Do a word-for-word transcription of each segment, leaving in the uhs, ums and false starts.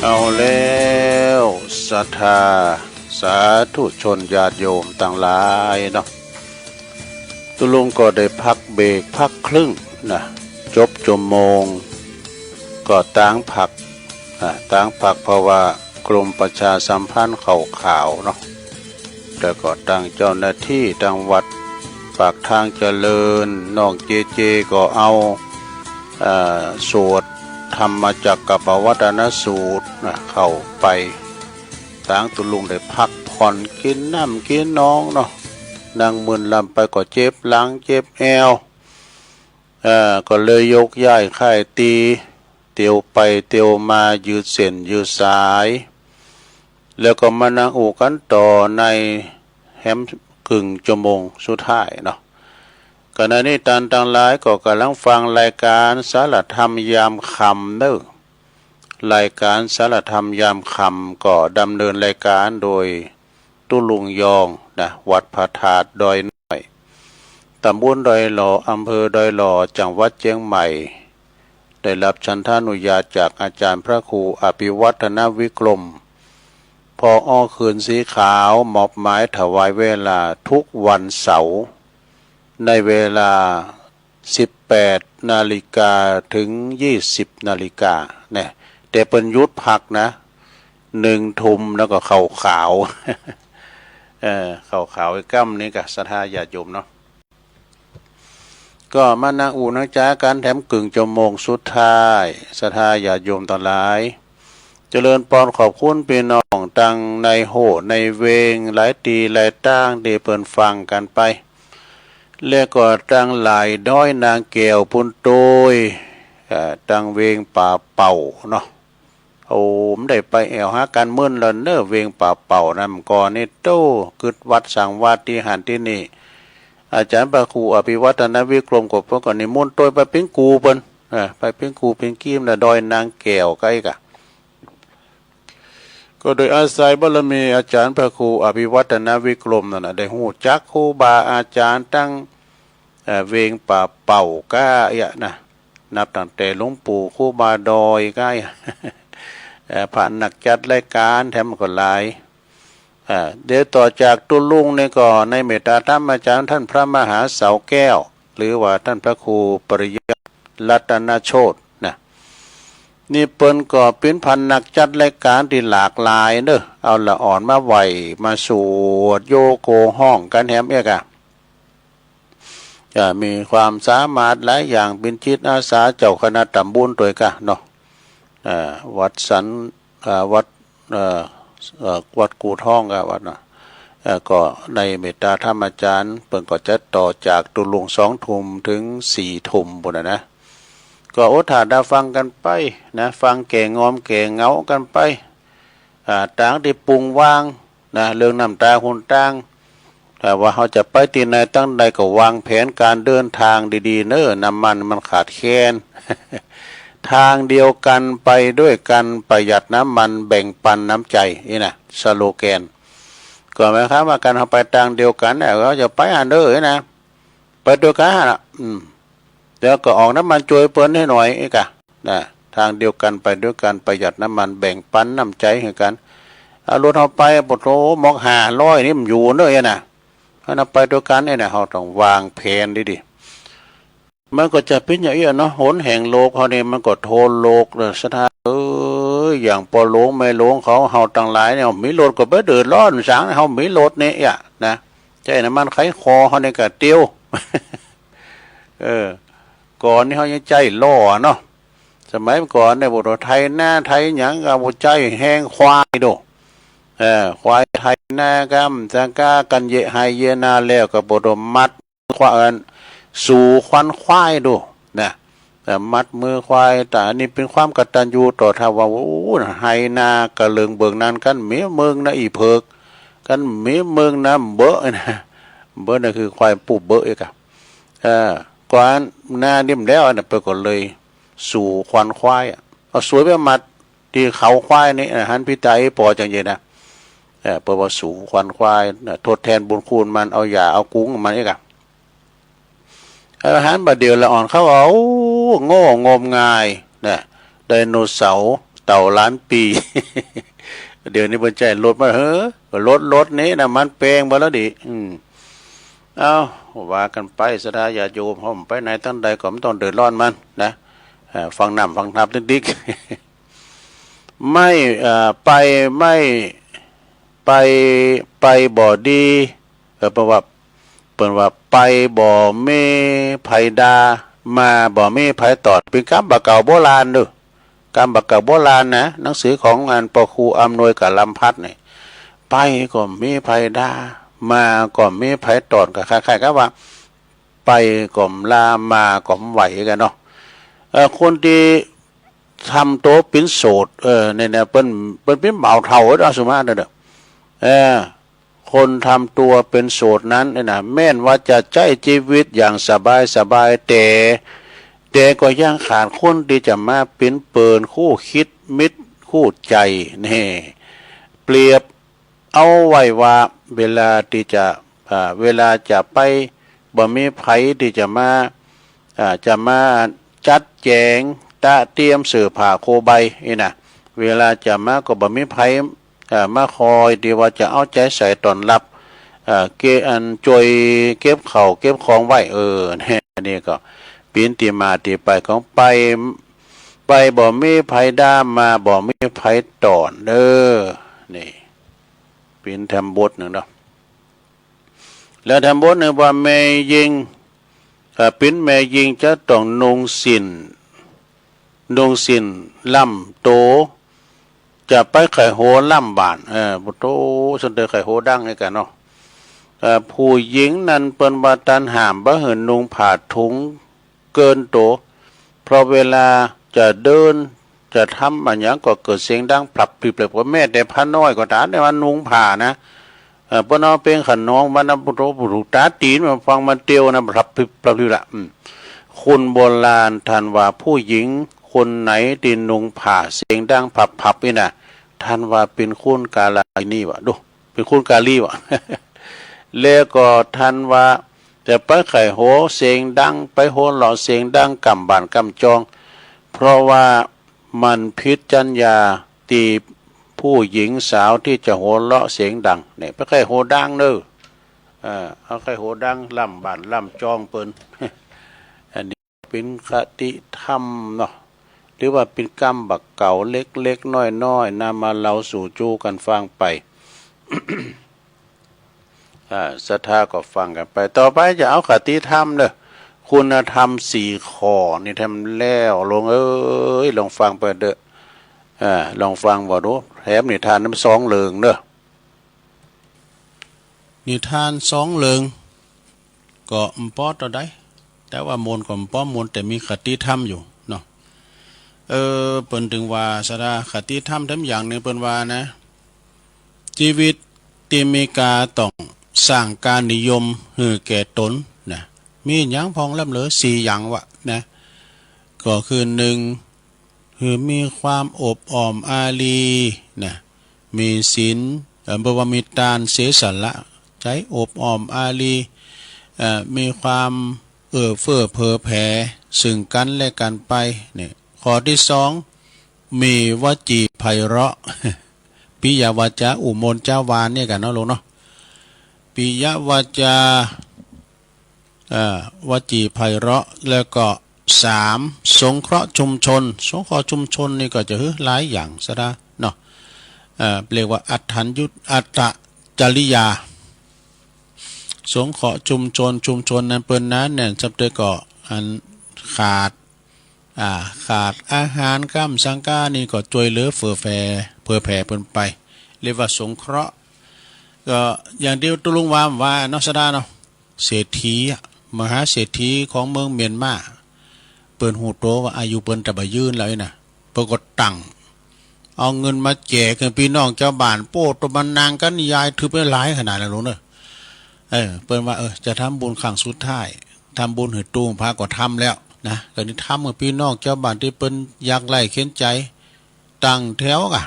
เอาแล้ว ศรัทธาสาธุชนญาติโยมตังหลายเนาะ ตุ๊ลุงก็ได้พักเบรกพักครึ่งนะ จบชั่วโมง ก็ตางพักนะ ตางพักเพราะว่ากรมประชาสัมพันธ์เขาข่าวเนาะ แล้วก็ตังเจ้าหน้าตี้ตังวัดปากทางเจริญ น้องเจเจก็เอา เอ่อ สวดธรรมจักกัปปวัตนสูตรนะ เข้าไป ตางตุ๊ลุงได้พักผ่อน กิ๋นน้ำกิ๋นนองเนาะ นั่งมึนลำไปก็เจ็บหลังเจ็บแอว เอ่อ ก็เลยยกย้ายค่ายตี๋ เตียวไปเตียวมา ยืดเส้นยืดสาย แล้วก็มานั่งอู้กั๋นต่อในแหมกึ่งชั่วโมงสุดท้ายเนาะ ขณะนี้ต้านตังหลายก็ก่ำลังฟังรายก๋านสารธรรมยามค่ำเนาะ รายก๋านสารธรรมยามค่ำก็ดำเนินรายก๋านโดยตุ๊ลุงยองนะ วัดพระธาตุดอยน้อย ตำบลดอยหล่อ อำเภอดอยหล่อ จังหวัดเจียงใหม่ ได้รับฉันทานุญาตจากอาจ๋ารย์พระครูอภิวัฒนวิกรม ผอ.เขตเขื่อนสีขาว มอบหมายถวายเวลาทุกวันเสาร์ ในเวลา สิบแปดนาฬิกา เถิง ยี่สิบนาฬิกา เนี่ย แต่เปิ้นหยุดพักนะ หนึ่งทุ่มแล้วก็ข้าวขาว เออ ข้าวขาวไอ้ก้ำนี้กะ ศรัทธาญาติโยมเนาะ ก็มานั่งอู้นั่งจ๋ากั๋นแหมกึ่งชั่วโมงสุดท้าย ศรัทธาญาติโยมตังหลาย เจริญปอน ขอบคุณปี้น้องตังในโฮ่ในเวง หลายตี้หลายตางตี้เปิ้นฟังกั๋นไป และก็ตังหลายดอยนางแก้วปู๊นโตย เอ่อ ตังเวงป่าเป่าเนาะ โอ้ บ่ได้ไปแอ่วหากั๋นเมินแล้วเนาะ เวงป่าเป่านั้นก่อนนี่ โต้ กึ๊ดวัดสังวัดตี้หั้นตี้นี่ อาจ๋ารย์พระครูอภิวัฒนวิกรมก็เปิ้นก็นิมนต์โตยไปเป๋นครูเปิ้น เออ ไปเป๋นครูเป๋นกี๋นะ ดอยนางแก้วใก้กะ ก็โดยอาศัยบารมีอาจ๋ารย์พระครูอภิวัฒนวิกรมนั่นน่ะ ได้ฮู้จักครูบาอาจ๋ารย์ตัง เอ่อ เวงป่าเป่าก้าเอี้ยนะ นับตั้งแต่หลวงปู่ครูบาดอยก้าเอี้ย เอ่อ พระนักจัดรายก๋านแถมก็หลาย อ่า เดี๋ยวต่อจากตุ๊ลุงนี่ก็ในเมตตาธรรมอาจ๋ารย์ต้านพระมหาเสาแก้ว หรือว่าต้านพระครูปริยัติรัตนโชตินะ นี่เปิ้นก็เป๋นพระนักจัดรายก๋านตี้หลากหลายเนาะ เอาละอ่อนมาไหว้ มาสวดโยโกฮ้องกั๋นแหมเอี้ยกะ จะมีความสามารถหลายอย่าง เป๋นจิตอาสาเจ้าคณะตำบลตวยกะเนาะ อ่า วัดสัน อ่า วัด เอ่อ เอ่อ วัดกู่ทองกะ วัดน่ะ เอ่อ ก็ในเมตตาธรรมอาจ๋ารย์ เปิ้นก็จะต่อจากตุ๊ลุงสองทุ่มเถิงสี่ทุ่มปู๊นน่ะนะ ก็อดถ้าดาฟังกั๋นไปนะ ฟังแก่งอมแก่เหงากั๋นไป อ่า ตางตี้ปรุงวางนะ เรื่องน้ำตาหนตาง ถ้าว่าเฮาจะไปตี้ไหนตังใดก็วางแผนก๋านเดินตางดีๆ เนาะ น้ำมันมันขาดแคลน ทางเดียวกันไปด้วยกัน ประหยัดน้ำมันแบ่งปันน้ำใจ นี่นะ สโลแกน ก็หมายความว่าก๋านเฮาไปตางเดียวกั๋นน่ะ เฮาจะไปหั้นเน่อนะ ไปตวยกั๋นหั้นน่ะ อืม แล้วก็ออกน้ำมันจวยเปิ้นหื้อหน่อยเอี้ยกะ นะ ทางเดียวกันไปด้วยกัน ประหยัดน้ำมัน แบ่งปันน้ำใจหื้อกั๋น เอารถเฮาไป โอ้โห หมอกห้าร้อยนี่มันอยู่เนาะเอี้ยนะ หั้นน่ะไปตวยกั๋นเอี้ยนะ เฮาต้องวางแผนดีๆ มันก็จะเป๋นอย่างอี้เนาะ หนแห่งโลกเฮานี่มันก็ทั่วโลกเนาะ ศรัทธาเอ๋ย อย่างป้อหลวงแม่หลวงเขา เฮาตังหลายเนี่ย มีรถก็บ่เดือดร้อนสัง เฮามีรถเนี่ยนะ ใจ๊น้ำมันไขคอเฮานี่กะเตียว เออ ก่อนนี่เฮายังใจ๊ล้อเนาะ สมัยก่อนเนี่ย โอ้โห ไถนาไถหยังก็บ่ใจ๊แฮง ควายโด เออ ควายไถนากำ จังก้ากั๋นเยียะไฮ่เยียะนาแล้วก็บ่โดมัดควาย อัน สูขวัญควายโดนะ เอ่อ มัดมือควาย แต่อันนี้เป๋นความกตัญญูต่อ ถ้าว่า โอ้ ไฮ่นากะเลิงเบิงนั้น คันเหมียวเมิงนะ อี่เผิก คันเหมียวเมิงนะ เบอะนะ เบอะนะ คือควายปูเบอะเอี้ยกะ เออ ก่อนนานิ่มแล้วอันนั้น เปิ้นก็เลยสูขวัญควายอะ เอาสวยไปมัดตี้เขาควายนี่นะ หันปี้ต๋าอี้ป๋อจังเยียะนะ เออ เปิ้นว่าสูขวัญควายนะ ทดแทนบุญคุณมัน เอาหญ้าเอากุงมันเอี้ยกะ เออ หันบ่าเดี่ยวละอ่อนเขาเอา โง่งมงายนะ ไดโนเสาร์ เต่าล้านปี เดี๋ยวนี้เปิ้นใจ๊รถมา เฮ้อ รถ รถนี่น้ำมันแปงไปแล้วดิ อืม เอ้า ว่ากั๋นไป ศรัทธาญาติโยม เฮาไปไหนตางใดก็บ่ต้องเดือดร้อนมันนะ เอ่อ ฟังน้ำฟังธรรมติ๊กๆ ไม่ เอ่อ ไป ไม่ ไป ไปบ่ดี เออ เปิ้นว่า เปิ้นว่า ไปบ่มีใผด่า มาบ่มีใผต้อน เป๋นกำบ่าเก่าโบราณเน่อ กำบ่าเก่าโบราณนะ หนังสือของอันป้อครูอำนวยกับลำพัดนี่ ไปก็บ่มีใผด่า มาก็บ่มีใผต้อน ก็คล้ายๆ กับว่า ไปก็บ่ลา มาก็บ่ไหวกั๋นเนาะ เอ่อ คนตี้ทำตั๋วเป๋นโสด เออ เนี่ย เนี่ย เปิ้น เปิ้นเป๋นบ่าวเฒ่าเด้อ ส่วนมากเน่อ เออ คนทำตั๋วเป๋นโสดนั้นเนี่ยนะ แม้นว่าจะใจ๊จีวิตอย่างสบายๆ แต่ แต่ก็ยังขาดคนตี้จะมาเป๋นเปิ้นคู่คิดมิตรคู่ใจ๋ แน่ เปรียบเอาไว้ว่า เวลาตี้จะ อ่า เวลาจะไป บ่มีใผตี้จะมา อ่า จะมาจัดแจ๋งตะเตียมเสื่อผ้าโคใบนี่นะ เวลาจะมาก็บ่มีใผ อ่า มาคอยตี้ว่าจะเอาใจ๋ใส่ต้อนรับ อ่า เก- อันจ้วยเก็บข้าวเก็บของไว้ เออ เนี่ย อันนี้ก็เป๋นตี้มาตี้ไปของไป ไปบ่มีใผด่า มาบ่มีใผต้อน เออ นี่ เป๋นแถมบทนึ่งเนาะ แล้วแถมบทนึ่งว่าแม่ญิง เอ่อ เป๋นแม่ญิงจะต้องนุ่งสิ้น นุ่งสิ้นล้ำโต จะไปไขว่โหล้ำบ่าน เออ โอ้โห สันเตอไขว่โหดังนี่กั๋นเนาะ เอ่อ ผู้หญิงนั้นเปิ้นว่าตันห้ามบ่หื้อนุ่งผ้าถุง เกินโต เพราะเวลาจะเดิน จะทำอะหยังก็เกิดเสียงดังพลับพลิบเลย เพราะแม้แต่พระน้อยก็ต๋าม แต่ว่านุ่งผ้านะ เอ่อ เปิ้นเอาเป๋นขนองมันนะ ปุโตปุถูตาตี๋นมันฟังมันเตียวนะ พลับพลิบ พลับพลิบละ อืม คนโบราณท่านว่าผู้หญิงคนไหนตี้นุ่งผ้าเสียงดังพลับพลิบนี่นะ ท่านว่าเป๋นคนกาลากินีวะ ดู เป๋นคนกาลีวะ แล้วก็ท่านว่า จะไปไขว่โหเสียงดัง ไปหัวเราะเสียงดังก้ำบ้านก้ำจอง เพราะว่ามันผิดจรรยาตี้ผู้หญิงสาวตี้จะหัวเราะเสียงดัง เนี่ย ไปไขว่โหดังเน่อ เออ เอาไขว่โหดังล้ำบ้านล้ำจองเปิ้น อันนี้เป๋นคติธรรมเนาะ หรือว่าเป๋นกำบ่าเก่าเล็กๆ น้อยๆ นำมาเล่าสู่จู๋กั๋นฟังไป อ่า ศรัทธาก็ฟังกั๋นไป ต่อไปจะเอาคติธรรมเน่อ คุณธรรมสี่ข้อนี่แถมแล้ว โลงเอ๋ย ลองฟังไปเต๊อะ อ่า ลองฟังบ่ดู แถมนิทานนำสองเรื่องเน่อ นิทานสองเรื่อง ก็บ่ปอเต้าใด แต่ว่ามวลก็บ่ปอมวล แต่มีคติธรรมอยู่เนาะ เออ เปิ้นตึงว่า ศรัทธา คติธรรมแถมอย่างนึ่งเปิ้นว่านะ จีวิตตี้มีก๋าต้องสร้างค่านิยมหื้อแก่ต๋นนะ มีหยังพ่องแหลมเหลือสี่อย่างวะนะ ก็คือนึ่ง หื้อมีความอบอ้อมอารีนะ มีศีล เอ่อ บ่ว่ามีตานเสียสละ ใจ๋อบอ้อมอารี เอ่อ มีความเอื้อเฟื้อเผื่อแผ่ซึ่งกั๋นและกั๋นไป เนี่ย ข้อตี้สอง มีวจีไพเราะ ปิยวาจา อู้ม่วนจาวาเนี่ยกั๋นเนาะลูกเนาะ ปิยวาจา เอ่อ วจีไพเราะ แล้วก็สาม สงเคราะห์ชุมชน สงเคราะห์ชุมชนนี่ก็จะหื้อหลายอย่างศรัทธาเนาะ เอ่อ เรียกว่าอัตถัญญุต อัตตจริยา สงเคราะห์ชุมชน ชุมชนนั้นเปิ้นนั้นเนี่ย สับเตยก็อันขาด อ่า ขาดอาหารก้ำสังก๋านี่ก็จ้วยเหลือเผื่อแผ่ เผื่อแผ่เปิ้นไป เรียกว่าสงเคราะห์ ก็อย่างตี้ตุ๊ลุงวามว่าเนาะศรัทธาเนาะ เศรษฐีอะ มหาเศรษฐีของเมืองเมียนมา เปิ้นฮู้ตั๋วว่าอายุเปิ้นจะบ่ยืนแล้วนี่นะ เปิ้นก็ตั้ง เอาเงินมาแจกหื้อปี้น้องจาวบ้าน โป้ ตั๋วมันนังกั๋นยายถือไปหลายขนาดนั้นลูกเน่อ เออ เปิ้นว่า เออ จะทำบุญครั้งสุดท้าย ทำบุญหื้อตุ๊ลุงพาก็ทำแล้วนะ ก็นี่ทำหื้อปี้น้องจาวบ้านตี้เปิ้นยากไร้เข็ญใจ๋ ตั้งแถวก่ะ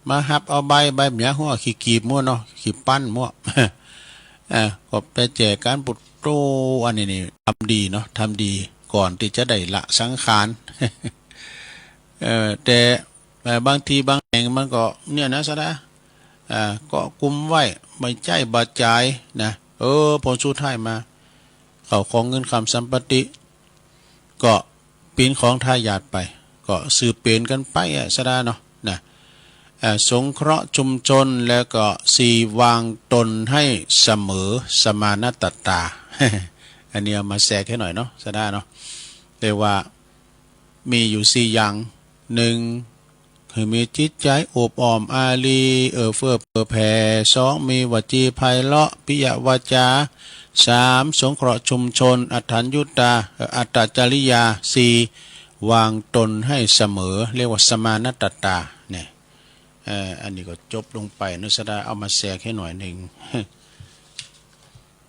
มาฮับเอาใบ ใบเมียหัว ขี้กีบมั่วเนาะ ขี้ปั้นมั่ว เอ่อ ก็ไปแจกกั๋นปุโต อันนี้นี่ทำดีเนาะ ทำดีก่อนตี้จะได้ละสังขาร เอ่อ แต่ แต่บางทีบางแห่งมันก็เนี่ยนะ ศรัทธา อ่า เกาะกุมไว้ บ่ใจ๊บ่จ่ายนะ เออ ผลสุดท้ายมา เข้าของเงินคำสัมปติ ก็เป๋นของทายาทไป ก็สืบเป๋นกั๋นไปอะ ศรัทธาเนาะ นะ อ่า สงเคราะห์ชุมชน แล้วก็สี่ วางตนให้เสมอ สมานัตตา อันนี้เอามาแสกหื้อหน่อยเนาะ ศรัทธาเนาะ แต่ว่ามีอยู่สี่อย่าง นึ่ง หื้อมีจิตใจ๋อบอ้อมอารี เอื้อเฟื้อเผื่อแผ่ สอง มีวจีไพเราะ ปิยวาจา สาม สงเคราะห์ชุมชน อัตถัญญูตา เอ่อ อัตตจริยา สี่ วางตนให้เสมอ เรียกว่าสมานัตตา เนี่ย เอ่อ อันนี้ก็จบลงไปเนาะ ศรัทธา เอามาแสกหื้อหน่อยนึ่ง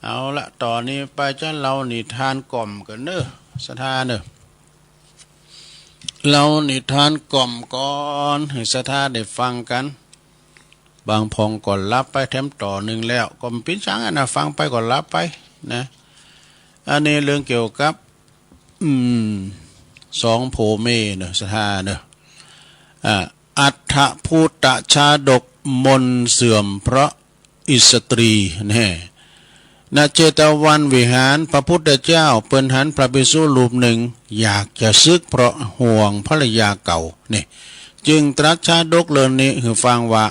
เอาละ ต่อนี้ไปจะเล่านิทานกล่อมกั๋นเนาะ ศรัทธาเนาะ เล่านิทานกล่อมก่อน หื้อศรัทธาได้ฟังกั๋น บางพ่องก็หลับไปแถมต่อนึ่งแล้ว ก็บ่เป๋นสังอะนะ ฟังไปก็หลับไปนะ อันนี้เรื่องเกี่ยวกับ อืม สองผัวเมียเนาะ ศรัทธาเนาะ อ่า อัฏฐภูตชาดก มนต์เสื่อมเพราะอิสตรี แน่ ณ เชตวันวิหาร พระพุทธเจ้าเปิ้นหันพระภิกษุรูปนึ่งอยากจะสึกเพราะห่วงภรรยาเก่า นี่ จึงตรัสชาดกเรื่องนี้หื้อฟังว่า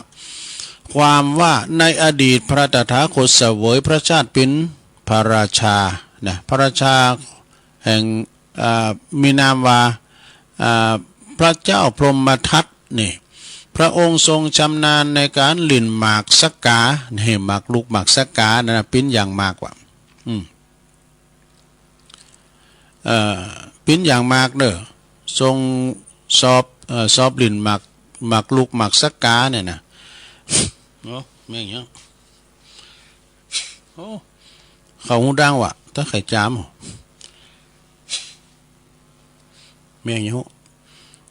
ความว่าในอดีตพระตถาคตเสวยพระชาติเป๋นพระราชา นะ พระราชาแห่ง อ่า มีนามว่า อ่า พระเจ้าพรหมทัต นี่ พระองค์ทรงชำนาญในก๋านหลิ้นหมากสักกา นี่ หมากลูกหมากสักกานั่นนะ ปิ๊นอย่างมากว่ะ อืม เอ่อ ปิ๊นอย่างมากเนาะ ทรงชอบ เอ่อ ชอบหลิ้นหมาก หมากลูกหมากสักกาเนี่ยนะ โอ้ แม่งเนาะ โอ้ เข้าหูดังว่ะ ถ้าใค่จาม แม่งอยู่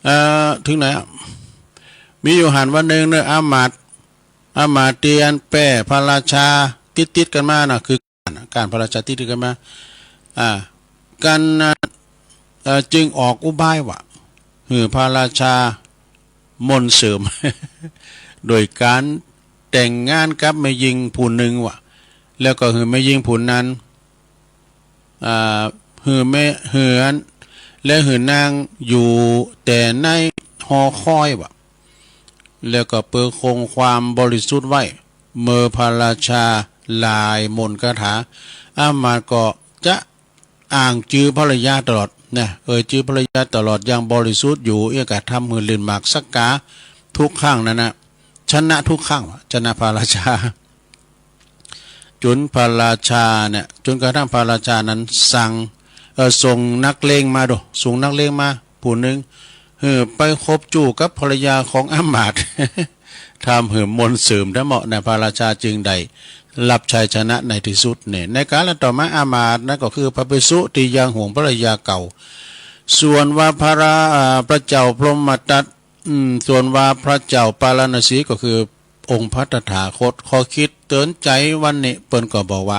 เอ่อ เถิงไหนอะ มีอยู่หั้นวันนึ่งเนาะ อามาตย์ อามาตย์ตี้อันแป้พระราชาติดๆ กั๋นมาน่ะ คือ ก้านพระราชาติดๆ กั๋นมา อ่า กัน เอ่อ จึงออกอุบายว่า หื้อพระราชา มนต์เสริม โดยก๋านแต่งงานกับแม่ญิงผู้นึ่งว่ะ แล้วก็หื้อแม่ญิงผู้นั้น อ่า หื้อแม่ หื้ออัน และหื้อนางอยู่แต่ในหอคอยว่ะ แล้วก็เปื้อคงความบริสุทธิ์ไว้ เมื่อพระราชาหล่ายมนต์คาถา อามาตย์ก็จะ อ้างจื้อภรรยาตลอดนะ เอ่ยจื้อภรรยาตลอดอย่างบริสุทธิ์อยู่ เอี้ยกะทำหื้อหลิ้นหมากสักกาทุกครั้งนั้นนะ ชนะทุกครั้งว่ะ ชนะพระราชา จ๋นพระราชาเนี่ย จ๋นกระทั่งพระราชานั้นสั่ง เอ่อ ส่งนักเลงมาดู ส่งนักเลงมาผู้นึ่ง หื้อไปคบจู๊กับภรรยาของอามาตย์ ทำหื้อมนต์เสริมได้เหมาะนะ พระราชาจึงได้รับชัยชนะในตี้สุดเนี่ย ในกาลต่อมาอามาตย์นั้นก็คือพระภิกษุตี้ยังห่วงภรรยาเก่า ส่วนว่าพระรา- อ่า พระเจ้าพรหมทัต อืม ส่วนว่าพระเจ้าปาราณสีก็คือองค์พระตถาคต ข้อคิดเตื๋อนใจ๋วันนี้เปิ้นก็บอกว่า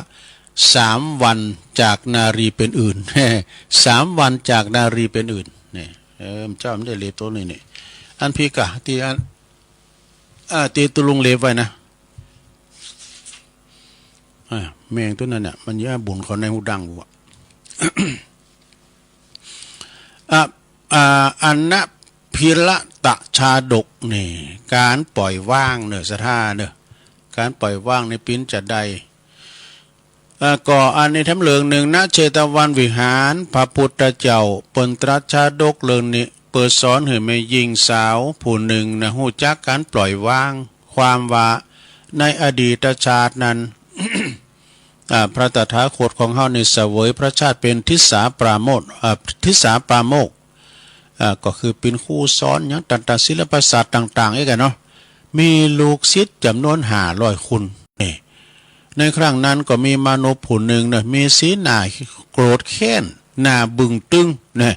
สามวันจากนารีเป็นอื่น สามวันจากนารีเป็นอื่น เนี่ย เออ เจ้ามันได้เล็บโตนี้นี่ อันพีกะ ตี้อัน อ่า ตี้ตุ๊ลุงเล็บไว้นะ อ่า แมงโตนั้นเนี่ย มันเยียะบุ๋นเข้าในหูดังกูอะ อ่ะ อ่า อนัพพิรตชาดกนี่ ก๋านปล่อยว่างเนาะ ศรัทธาเนาะ ก๋านปล่อยว่างนี่ปิ๊นจาใด เอ่อ ก็อันนี้แถมเรื่องนึ่ง ณ เชตวันวิหาร พระพุทธเจ้าเปิ้นตรัสชาดกเรื่องนี้ เปื้อสอนหื้อแม่ญิงสาวผู้นึ่งนะ ฮู้จักก๋านปล่อยว่าง ความว่าในอดีตชาตินั้น อ่า พระตถาคตของเฮานี่เสวยพระชาติเป๋นทิสสาปราโมทย์ อ่า ทิสสาปราโมกข์ อ่า ก็คือเป๋นครูสอนหยังต่างๆ ศิลปศาสตร์ต่างๆ อี้กั๋นเนาะ มีลูกศิษย์จ๋ำนวนห้าร้อยคน นี่ ในครั้งนั้นก็มีมนุษย์ผู้นึ่งเนาะ มีสีหน้าโกรธแค้น หน้าบึ้งตึงนะ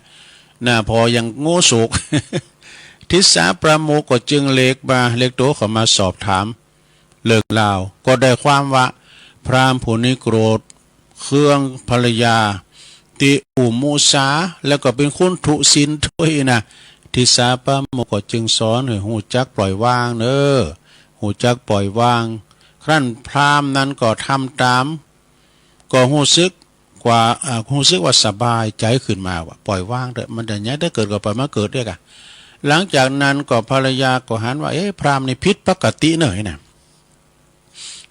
หน้าผ่ออย่างโง่โศก ทิสสาปราโมกข์ก็จึงเรียกมา เรียกตั๋วเข้ามาสอบถามเรื่องราว ก็ได้ความว่า พราหมณ์ผู้นี้โกรธเคืองภรรยา ตี้อู้มุสา แล้วก็เป๋นคนทุศิลด้วยนะ ทิสสาปาโมกข์ก็จึงสอนหื้อฮู้จักปล่อยวางเน่อ ฮู้จักปล่อยวาง ครั้นพราหมณ์นั้นก็ทำต๋าม ก็ฮู้สึกกว่า อ่า ฮู้สึกว่าสบายใจ๋ขึ้นมาว่า ปล่อยวางเต๊อะ มันจะหยังจะเกิดก็ปล่อยมันเกิดเตื้อะ หลังจากนั้นก็ภรรยาก็หันว่า เอ๊ะ พราหมณ์นี่ผิดปกติเน่อนะ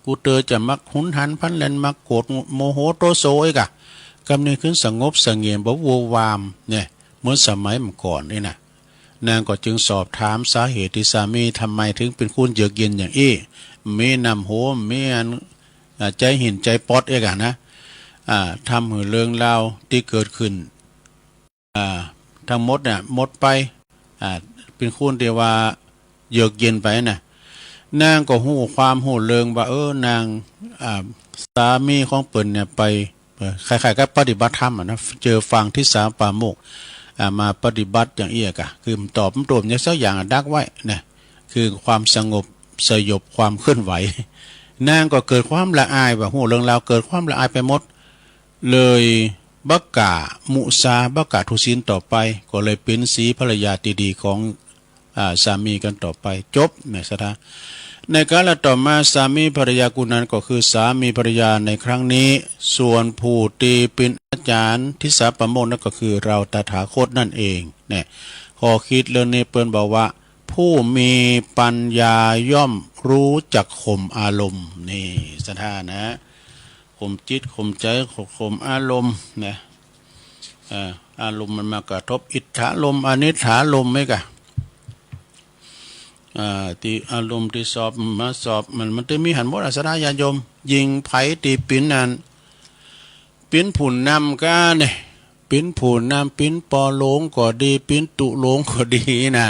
กูเตอจะมักหุนหันพลันแล่น มักโกรธโมโหโตโสอีกอะ กำนี้ขึ้นสงบเสงี่ยม บ่วู่วามเนี่ย เหมือนสมัยเมื่อก่อนนี่นะ นางก็จึงสอบถามสาเหตุตี้สามีทำไมถึงเป๋นคนเยือกเย็นอย่างอี้ มีน้ำโห มีอัน อ่า ใจ๋หินใจ๋ป๊อดเอกอะนะ อ่า ทำหื้อเรื่องราวตี้เกิดขึ้น อ่า ทั้งหมดเนี่ยหมดไป อ่า เป๋นคนตี้ว่าเยือกเย็นไปนะ นางก็ฮู้ความฮู้เรื่องว่า เออ นาง อ่า สามีของเปิ้นเนี่ยไป เออ คล้ายๆ กับปฏิบัติธรรมอะนะ เจอฟังทิสสาปาโมกข์ อ่า มาปฏิบัติอย่างอี้อะกะ คือตอบมันโตมอย่างสักอย่างอะดักไว้นะ คือความสงบสยบความเคลื่อนไหว นางก็เกิดความละอายว่า ฮู้เรื่องราวเกิดความละอายไปหมด เลยบ่กล้ามุสา บ่กล้าทุศีลต่อไป ก็เลยเป๋นสีภรรยาตี้ดีของ อ่า สามีกั๋นต่อไป จบนะศรัทธา ในกาลต่อมา สามีภรรยากู้นั้นก็คือสามีภรรยาในครั้งนี้ ส่วนผู้ตี้เป๋นอาจ๋ารย์ทิสสาปาโมกข์นั้นก็คือเฮาตถาคตนั่นเองเนี่ย ข้อคิดเรื่องนี้เปิ้นบอกว่า ผู้มีปัญญาย่อมฮู้จักข่มอารมณ์ นี่ศรัทธานะ ข่มจิตข่มใจ๋ ข่มอารมณ์นะ เอ่อ อารมณ์มันมากระทบ อิทธารมณ์ อนิทธารมณ์ไหมกะ อ่า ตี้อารมณ์ตี้สอบมาสอบมัน มันจะมีหันหมดอะศรัทธาญาติโยม ยิ่งใผตี้เป๋นอัน เป๋นผู้นำก้าเนี่ย เป๋นผู้นำ เป๋นปอหลวงก็ดี เป๋นตุ๊หลวงก็ดีนะ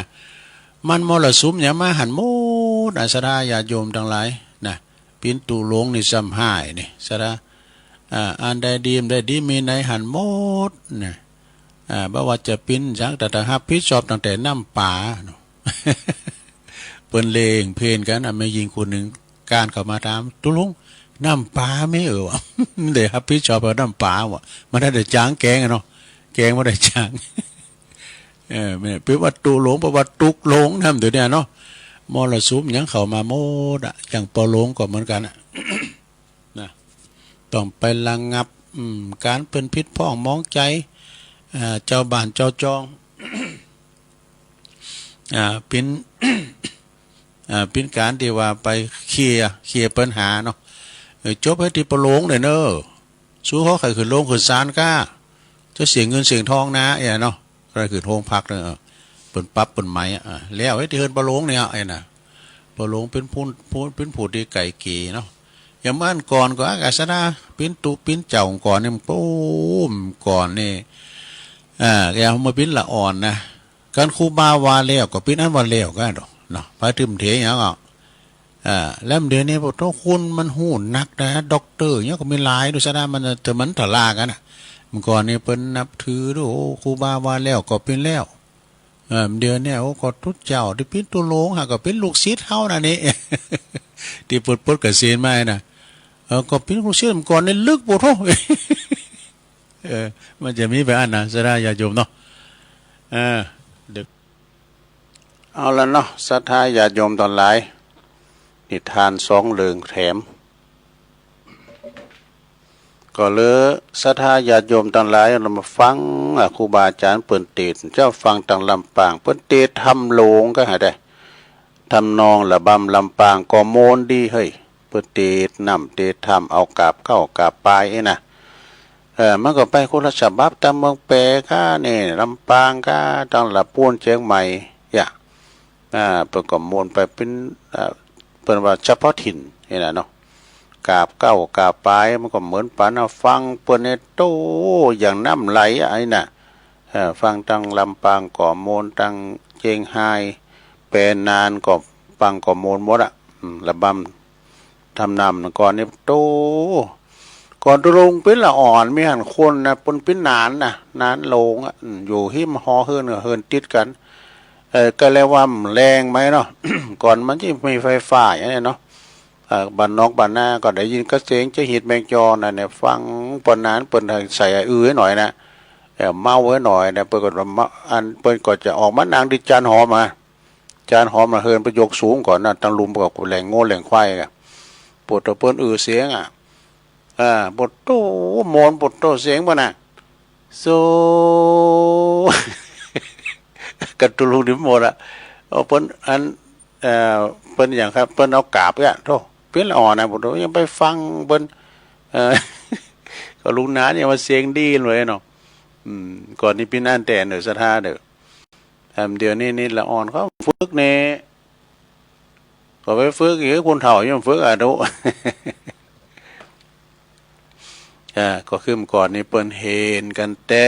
มันมรสุมหยังมาหันหมดอะศรัทธาญาติโยมตังหลายนะ เป๋นตุ๊หลวงนี่ซ้ำฮ้ายนี่ศรัทธา อ่า อันใดดีมันได้ดีมีในหันหมดนะ อ่า บ่ว่าจะเป๋นหยัง แต่ แต่ฮับผิดชอบตั้งแต่น้ำป๋าเนาะ เปิ้นเล่นเพลกั๋นอะ แม่ญิงคนหนึ่งก้านเข้ามาถาม ตุ๊หลวง น้ำป๋ามีเออวะ ได้ฮับผิดชอบกับน้ำป๋าวะ มันได้แต่จ๋างแกงอะเนาะ แกงบ่ได้จ๋าง เออ แม่นเปิ้นว่าตุ๊หลวง เปิ้นว่าตุ๊หลวงนำเดี๋ยวนี้เนาะ มรสุมหยังเข้ามาหมดอะ อย่างปอหลวงก็เหมือนกั๋นอะ นะ ต้องไประงับ อืม ก๋านเปิ้นผิดพ้องหมองใจ๋ อ่า เจ้าบ้านเจ้าจอง อ่า เป๋น อ่า เป๋นก๋านตี้ว่าไปเคลียร์ เคลียร์ปัญหาเนาะ เออ จบหื้อตี้ปอหลวงเลยเนาะ สู้เขาใค่ขึ้นโฮงขึ้นศาลก้า จะเสียเงินเสียทองนะ เอ้ยเนาะ ใค่ขึ้นโฮงพักเนาะ เออ เปิ้นปรับเปิ้นไหมอะ อ่า แล้วหื้อตี้เฮือนปอหลวงเนี่ย ไอ้น่ะ ปอหลวงเป๋นผู้ ผู้ เป๋นผู้ตี้ไก่เกลี่ยเนาะ อย่างเมื่อก่อนก็อาศรัทธา เป๋นตุ๊เป๋นเจ้าก่อนเนี่ย โอ้ ก่อนนี่ อ่า แกมาเป๋นละอ่อนนะ ก๋านครูบาว่าแล้วก็เป๋นอันว่าแล้วกั๋นเนาะ ไปตึมเถหยังอ่ะ อ่า แล้วเดี๋ยวนี้พวกทุกคนมันฮู้นักนะ ด็อกเตอร์เนี่ยก็มีหลายดูซะนะ มัน แต่มันทะลากั๋นนะ เมื่อก่อนนี่เปิ้นนับถือดู โอ้ ครูบาว่าแล้วก็เป๋นแล้ว เออ เดี๋ยวนี้ โอ้ ก็ตุ๊เจ้าตี้เป๋นตุ๊หลวงหาก็เป๋นลูกศิษย์เฮานั่นนี่ ตี้ปลด ปลดเกษียณมานะ เออ ก็เป๋นลูกศิษย์เมื่อก่อนนี่ลึกโพดโธ่ เออ มันจะมีแบบอั้นนะ ศรัทธาญาติโยมเนาะ เออ เดี๋ยว เอาละเนาะ ศรัทธาญาติโยมตังหลาย นิทานสองเรื่องแถม ก็เลยศรัทธาญาติโยมตังหลาย เฮามาฟัง อ่า ครูบาอาจ๋ารย์เปิ้นเตสน์ เจ้าฟังตางลำปาง เปิ้นเตสน์ธรรมโหลงก็หาได้ ทำนองระบำลำปางก็โมนดีเฮ้ย เปิ้นเตสน์นำเตสน์ธรรม เอากาบเก๊ากาบปายเอ้ยนะ เออ มันก็ไปคนละฉบับ ตางเมืองแปร่ก้านี่ ลำปางก้า ตางละปูนเจียงใหม่ อย่า อ่า เปิ้นก็โมนไปเป๋น อ่า เปิ้นว่าเฉพาะถิ่นนี่นะเนาะ กาบเก๊ากาบปาย มันก็เหมือนปันนะ ฟังเปิ้นนี่โต้อย่างน้ำไหลอะ ไอ้น่ะ เออ ฟังตางลำปางก็โมน ตางเจียงฮาย แปร่น่านก็ฟังก็โมนหมดอะ อืม ระบำ ทำนำก่อนนี่ โต้ ก่อนตุ๊หลวงเป๋นละอ่อน มีหันคนนะ เปิ้นเป๋นหนานนะ หนานโหลงอะ อืม อยู่ฮิมหอเฮือน เฮือนติดกั๋น เออ ก็เรียกว่าแรงไหมเนาะ ก่อนมันจะมีไฟฟ้าอย่างนี้เนาะ เออ บ้านนอกบ้านนาก็ได้ยินก็เสียงจะหิดแมงจอนั่นเนี่ย ฟังปานนั้นเปิ้นใส่อือหน่อยนะ อ่อ เมาไว้หน่อยนะ เปิ้นก็มา อัน เปิ้นก็จะออกมานั่งตี้จานหอมอะ จานหอมน่ะเฮือนเปิ้นยกสูงก่อนนะ ตังลุ่มก็แหล่งงัวแหล่งควายอะ ปวดตะเปิ้นอือเสียงอะ อ่า ปวดโต้ โมน ปวดโต้ เสียงเปิ้นน่ะ โซ กระตุลุงนี่หมดอะ เอาเปิ้นอัน เอ่อ เปิ้นอย่างครับ เปิ้นเอากาบเนี่ย โธ่ เปิ้นละอ่อนนะ ผมยังไปฟังเปิ้น เอ่อ ก็ลุงหนานยังว่าเสียงดีเลยเนาะ อืม ก่อนนี้เปิ้นอั้นแต่เน่อศรัทธาเน่อ แถมเดี๋ยวนี้นี่ละอ่อนเขาฝึกเนี่ย ก็ไปฝึกอีก คนเฒ่ายังฝึกอะดู อ่า ก็คือเมื่อก่อนนี่เปิ้นเฮนกั๋นแต๊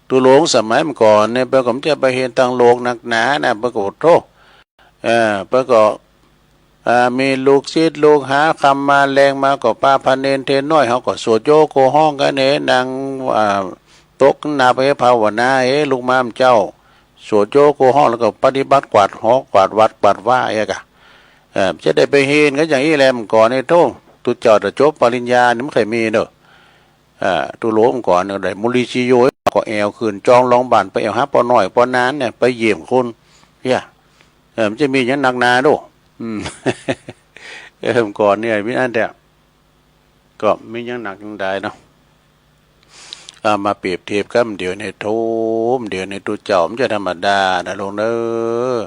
ตุ๊ลุงสมัยเมื่อก่อนเนี่ย เปิ้นก็บ่ใจ้ไปเฮนตางโลกนักหนานะ เปิ้นก็ โอ้โธ่ เออ เปิ้นก็ อ่า มีลูกศิษย์ลูกหา ค่ำมาแลงมาก็ปาพระเณรเณรน้อย เฮาก็สวดโยโกฮ้องกั๋นเน่ นั่ง อ่า ตกหน้าไปภาวนา เอ๊ะ ลุกมาเจ้า สวดโยโกฮ้อง แล้วก็ปฏิบัติกวาดหอกวาดวัดกวาดวาอะกะ เออ จะได้ไปเฮนกั๋นอย่างอี้แล เมื่อก่อนนี่ โธ่ ตุ๊เจ้าแต่จบปริญญานี่บ่ใค่มีเน่อ อ่า ตุ๊ลุงก่อนก็ได้มุลีจีโย ก็แอ่วขึ้นจองรองบ้านไปแอ่วหาป้อน้อยป้อนานเนี่ย ไปเยี่ยมคนเนี่ย เออ มันจะมีหยังนักหนาดู อืม เออ ก่อนเนี่ยมีอันเดียว ก็มีหยังนักหยังใดเนาะ เอามาเปรียบเทียบกับเดี๋ยวนี้ โธ่ เดี๋ยวนี้ตุ๊เจ้ามันจะธรรมดานะลุงเน่อ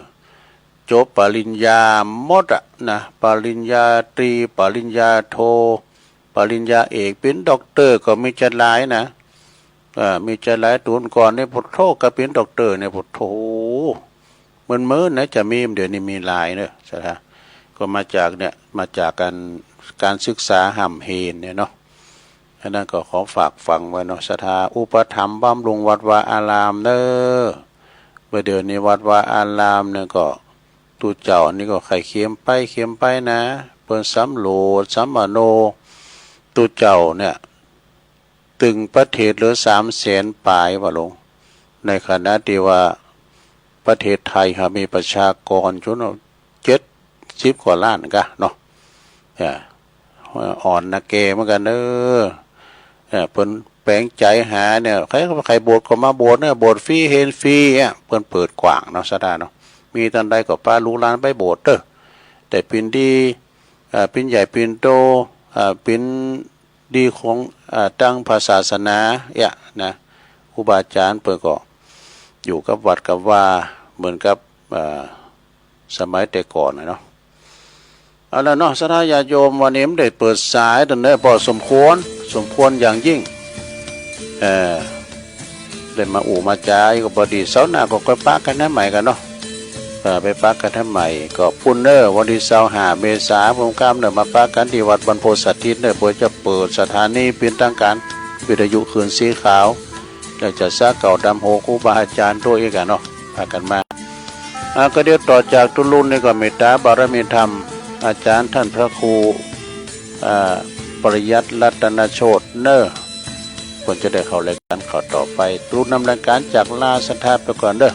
จบปริญญาหมดอะนะ ปริญญาตรี ปริญญาโท ปริญญาเอก เป๋นด็อกเตอร์ก็มีจะหลายนะ เอ่อ มีจะหลาย ตุ๊ก่อนนี่ โอ้โธ่ ก็เป๋นด็อกเตอร์นี่ โอ้โธ่ เมินๆ นะ จะมี เดี๋ยวนี้มีหลายเน่อศรัทธา ก็มาจากเนี่ย มาจากก๋าน ก๋านศึกษาฮ่ำเฮนเนี่ยเนาะ อันนั้นก็ขอฝากฝังไว้เนาะศรัทธา อุปถัมภ์บำรุงวัดวาอารามเน่อ เมื่อเดี๋ยวนี้วัดวาอารามเนี่ยก็ ตุ๊เจ้านี่ก็ใค่เข้มไปเข้มไปนะ เปิ้นสำรวจสัมมโน ตุ๊เจ้าเนี่ย ตึงประเทศเหลือสามแสนป๋ายว่าลุง ในขณะตี้ว่าประเทศไทยเฮามีประชากรจุ่นเจ็ดสิบกว่าล้านกะเนาะ เออ อ่อนนะแก่เหมือนกั๋นเน่อ เออ เปิ้นแป๋งใจ๋หาเนี่ย ใค่ ใค่บวชก็มาบวชเน่อ บวชฟรีเฮนฟรีอะ เปิ้นเปิดกว้างเนาะศรัทธาเนาะ มีตานใดก็ปาลูกหลานไปบวชเต๊อะ แต่เป๋นดี เอ่อ เป๋นใหญ่เป๋นโต เอ่อ เป๋น ดีของ อ่า ตังพระศาสนาเอี้ยนะ ครูบาอาจ๋ารย์เปิ้นก็อยู่กับวัดกับวาเหมือนกับ อ่า สมัยแต่ก่อนน่ะเนาะ เอาละเนาะ ศรัทธาญาติโยม วันนี้บ่ได้เปิดสายตรงนี้ พอสมควร สมควรอย่างยิ่ง เอ่อ ได้มาอู้มาจ๋าอยู่ ก็บ่ดี เสาร์หน้าก็ค่อยปะกั๋นใหม่กั๋นเนาะ เอ่อ ไปปะกั๋นใหม่ ก็ปู๊นเน่อ วันตี้ซาวห้าเมษา พุ้นค่ำเน่อ มาปะกั๋นตี้วัดบรรพตสถิตเน่อ เปิ้นจะเปิดสถานีเป๋นตางก๋าน วิทยุคลื่นสีขาว แล้วจะสาเก่าดำหัวครูบาอาจ๋ารย์โตอี้กั๋นเนาะ ปะกั๋นมา อ่า ก็เดี๋ยวต่อจากตุ๊ลุงนี่ก็เมตต๋าบารมีธรรม อาจ๋ารย์ต้านพระครู อ่า ปริยัติรัตนโชติเน่อ ควรจะได้เข้ารายก๋านข่าวต่อไป ตุ๊ลุงนำรายก๋านจากลาศรัทธาไปก่อนเน่อ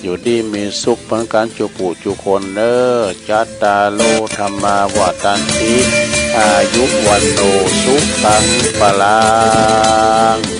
อยู่ดีมีสุขเหมือนกั๋นจุผู้จุคนเน่อ จัตตาโร ธัมมา วัฑฒันติ อายุ วัณโณ สุขัง พลัง